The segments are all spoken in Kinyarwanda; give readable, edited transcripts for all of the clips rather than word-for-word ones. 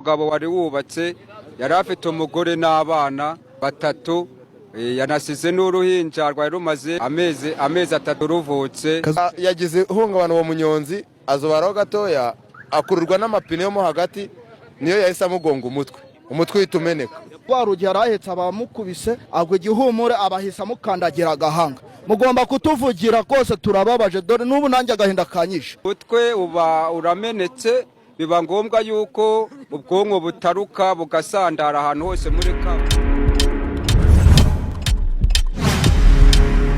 Umugabo wari wubatse yari afite umugore n'abana batatu, yanasize n'uruhinja rwari rumaze amezi 3 ruvutse. Yagize ihungabana uwo munyonzi, azobaraho gatoya akururwa n'amapine yo mo hagati, niyo yahise amugonga umutwe, umutwe uhita umeneka. Rwa rugi yari ahetse abamukubise agwa igihumure, abahise amukandagira agahanga. Mugomba kutuvugira rwose, turababaje, dore n'ubu nanjye agahinda kanyishe. Umutwe uba uramenetse, biba ngombwa yuko ubwonko butaruka bugasandara ahantu hose muri kaburimbo.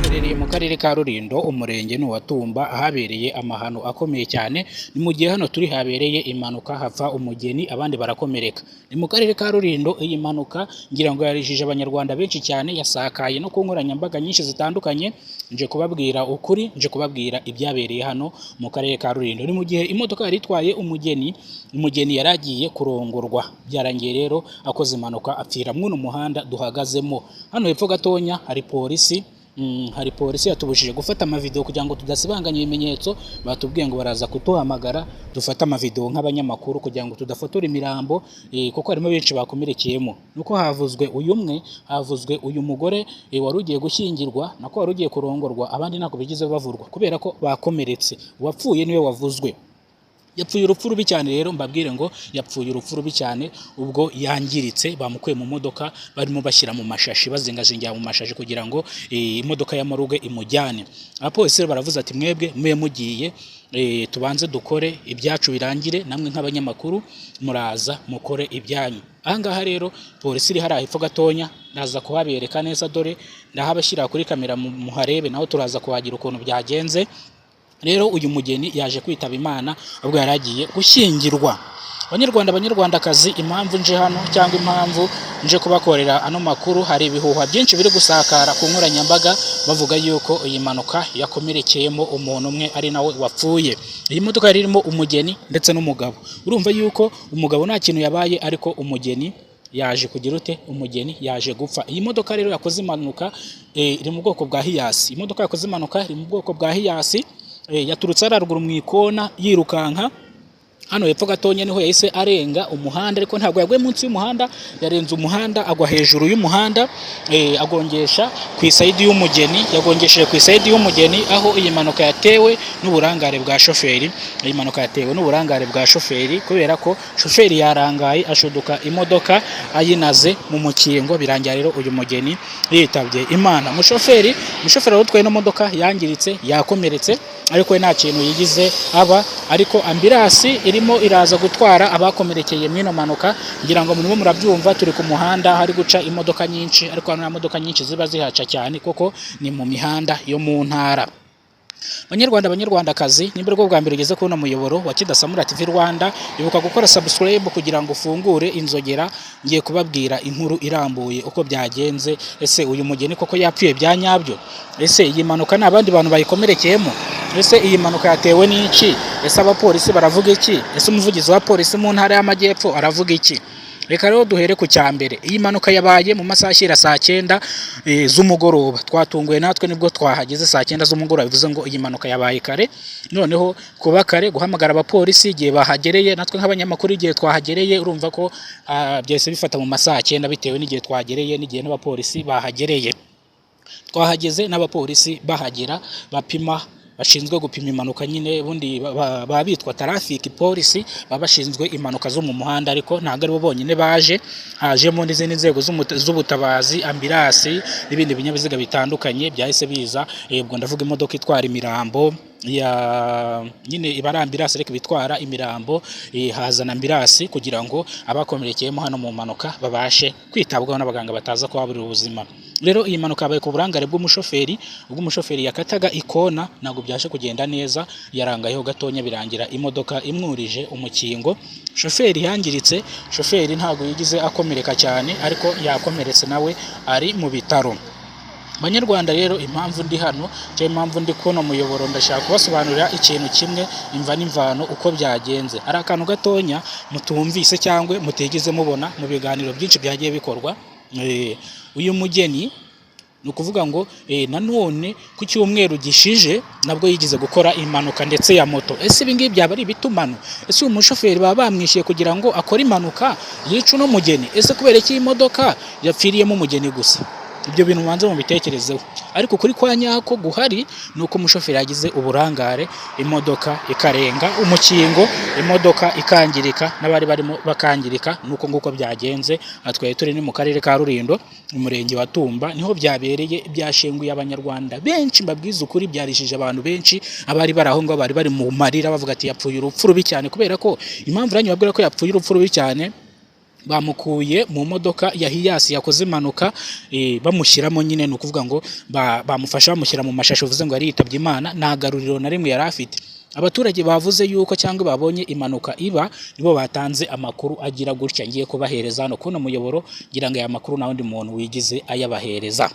Duherereye mu karere ka Rulindo, umurenge ni uwa Tumba, ahabereye amahano akomeye cyane. Ni mu gihe hano turi habereye impanuka, hapfa umugeni abandi barakomereka. Ni mu karere ka Rulindo. Iyi mpanuka ngira ngo yarijije abanyarwanda benshi cyane, yasakaye no ku nkoranyambaga nyinshi zitandukanye. Nje kubabwira ukuri, nje kubabwira ibyabereye hano mu karere ka Rulindo. Ni mu gihe imodoka yari itwaye umugeni, umugeni yari agiye kurongorwa, byarangiye rero akoze impanuka apfira mw'uno muhanda duhagazemo. Hano hepfo gatonya hari polisi. Hari polisi yatubujije gufata amavideo kugira ngo tudasibanganya ibimenyetso. Batubwiye ngo baraza kutuhamagara dufate amavideo nk'abanyamakuru kugira ngo tudafotora imirambo, kuko harimo benshi bakomerekeyemo. Nuko havuzwe uyu umwe, havuzwe uyu mugore wari ugiye gushyingirwa, nako wari ugiye kurongorwa, abandi ntabwo bigeze bavurwa kubera ko bakomeretse. Uwapfuye niwe wavuzwe. Yapfuye urupfu rubi cyane. Rero mbabwire ngo yapfuye urupfu rubi cyane ubwo yangiritse, bamukuye mu modoka barimo bashyira mu mashashi, bazingazingira mu mashashi kugira ngo imodoka ya moruge imujyane. Abapolisi rero baravuze ati mwebwe mube mugiye, tubanze dukore ibyacu birangire, namwe nk'abanyamakuru muraza mukore ibyanyu. Ahangaha rero polisi iri hariya hepfo gatonya, ndaza kuhabereka neza, dore ndahabashyira kuri kamera muharebe, naho turaza kuhagira ukuntu byagenze. Rero uyu mugeni yaje kwitaba Imana ubwo yari agiye gushyingirwa. Banyarwanda, banyarwandakazi, impamvu nje hano cyangwa impamvu nje kubakorera ano makuru, hari ibihuha byinshi biri gusakara ku nkoranyambaga bavuga yuko iyi mpanuka yakomerekeyemo umuntu umwe ari nawe wapfuye. Iyi modoka yari irimo umugeni ndetse n'umugabo. Urumva yuko umugabo nta kintu yabaye, ariko umugeni yaje kugira ute? Umugeni yaje gupfa. Iyi modoka rero yakoze impanuka iri mu bwoko bwa Hiace. Imodoka yakoze impanuka iri mu bwoko bwa Hiace, yaturutse haruguru mu ikona yirukanka. Hano hepfo gatonya niho yahise arenga umuhanda, ariko ntabwo yaguye munsi y'umuhanda, yarenze umuhanda agwa hejuru y'umuhanda, agongesha ku isayidi y'umugeni, yagongesheje ku isayidi y'umugeni, aho iyi mpanuka yatewe n'uburangare bwa shoferi. Iyi mpanuka yatewe n'uburangare bwa shoferi kubera ko shoferi yarangaye ashuduka imodoka ayinaze mu mukingo, birangira rero uyu mugeni yitabye Imana. Umushoferi wari utwaye ino modoka yangiritse, yakomeretse, ariko we nta kintu yigize aba, ariko ambirasi irimo iraza gutwara abakomerekeye mw'ino mpanuka. Ngira ngo murimo murabyumva, turi ku muhanda hari guca imodoka nyinshi, ariko hano nta modoka nyinshi ziba zihaca cyane kuko ni mu mihanda yo mu ntara. Banyarwanda, banyarwandakazi, nimba aribwo bwa mbere ugeze kuri uno muyoboro wa Kidasamura TV Rwanda, ibuka gukora subscribe kugira ngo ufungure inzogera. Ngiye kubabwira inkuru irambuye uko byagenze. Ese uyu mugeni koko yapfuye bya nyabyo? Ese iyi mpanuka ni abandi bantu bayikomerekeyemo? Ese iyi mpanuka yatewe n'iki? Ese abapolisi baravuga iki? Ese umuvugizi wa polisi mu ntara y'Amajyepfo aravuga iki? Reka rero duhere ku cya mbere. Iyi mpanuka yabaye mu masaha ashyira saa 9 z'umugoroba. Twatunguwe natwe nibwo twahageze saa 9 z'umugoroba, bivuze ngo iyi mpanuka yabaye kare. Noneho kuba kare, guhamagara abapolisi igihe bahagereye, natwe nk'abanyamakuru igihe twahagereye, urumva ko byahise bifata mu masaha 9 bitewe n'igihe twagereye n'igihe n'abapolisi bahagereye. Twahageze n'abapolisi bahagera, bapima, bashinzwe gupima impanuka nyine, ubundi baba bitwa traffic police, baba bashinzwe impanuka zo mu muhanda, ariko ntabwo aribo bonyine baje, hajemo n'izindi nzego z'ubutabazi, ambirasi n'ibindi binyabiziga bitandukanye byahise biza. Ubwo ndavuga imodoka itwara imirambo ya nyine iba ari ambirasi, ariko ibitwara imirambo, hazana ambirasi kugira ngo abakomerekeyemo hano mu mpanuka babashe kwitabwaho n'abaganga bataza kuhaburira ubuzima. Rero iyi mpanuka yabaye ku burangare bw'umushoferi, ubwo umushoferi yakataga ikona ntabwo byaje kugenda neza, yarangayeho gatonya birangira imodoka imwurije umukingo. Shoferi yangiritse, shoferi ntabwo yigize akomereka cyane, ariko yakomeretse nawe ari mu bitaro. Banyarwanda rero, impamvu ndi hano cyangwa impamvu ndi kuno muyoboro, ndashaka kubasobanurira ikintu kimwe, imva n'imvano uko byagenze. Hari akantu gatonya mutumvise cyangwa mutigeze mubona mu biganiro byinshi byagiye bikorwa. Uyu mugeni Ni ukuvuga ngo nanone ku cyumweru gishije nabwo yigeze gukora impanuka ndetse ya moto. Ese ibi ngibi byaba ari ibitumano? Ese uyu mushoferi baba bamwishyuye kugira ngo akore impanuka yice uno mugeni? Ese kubera iki iyi modoka yapfiriyemo umugeni gusa? Ibyo bintu mubanze mubitekerezeho. Ariko ukuri kwa nyako guhari ni uko umushoferi yagize uburangare, imodoka ikarenga umukingo, imodoka ikangirika n'abari barimo bakangirika. Nuko nguko byagenze. Aha twari turi ni mu karere ka Rulindo, umurenge wa Tumba, niho byabereye. Byashenguye abanyarwanda benshi, mbabwiza ukuri, byarishije abantu benshi. Abari bari aho ngaho bari bari mu marira, bavuga ati yapfuye urupfu rubi cyane. Kubera ko impamvu nanjye babwira ko yapfuye urupfu rubi cyane, bamukuye mu modoka ya Hiace yakoze impanuka, bamushyiramo nyine, ni ukuvuga ngo bamufasha bamushyira mu mashashi, bivuze ngo yari yitabye Imana, nta garuriro na rimwe yari afite. Abaturage bavuze yuko cyangwa babonye impanuka iba nibo batanze amakuru agira gutya ngiye kubahereza hano kuno muyoboro, ngira ngo aya makuru nta wundi muntu wigize ayabahereza.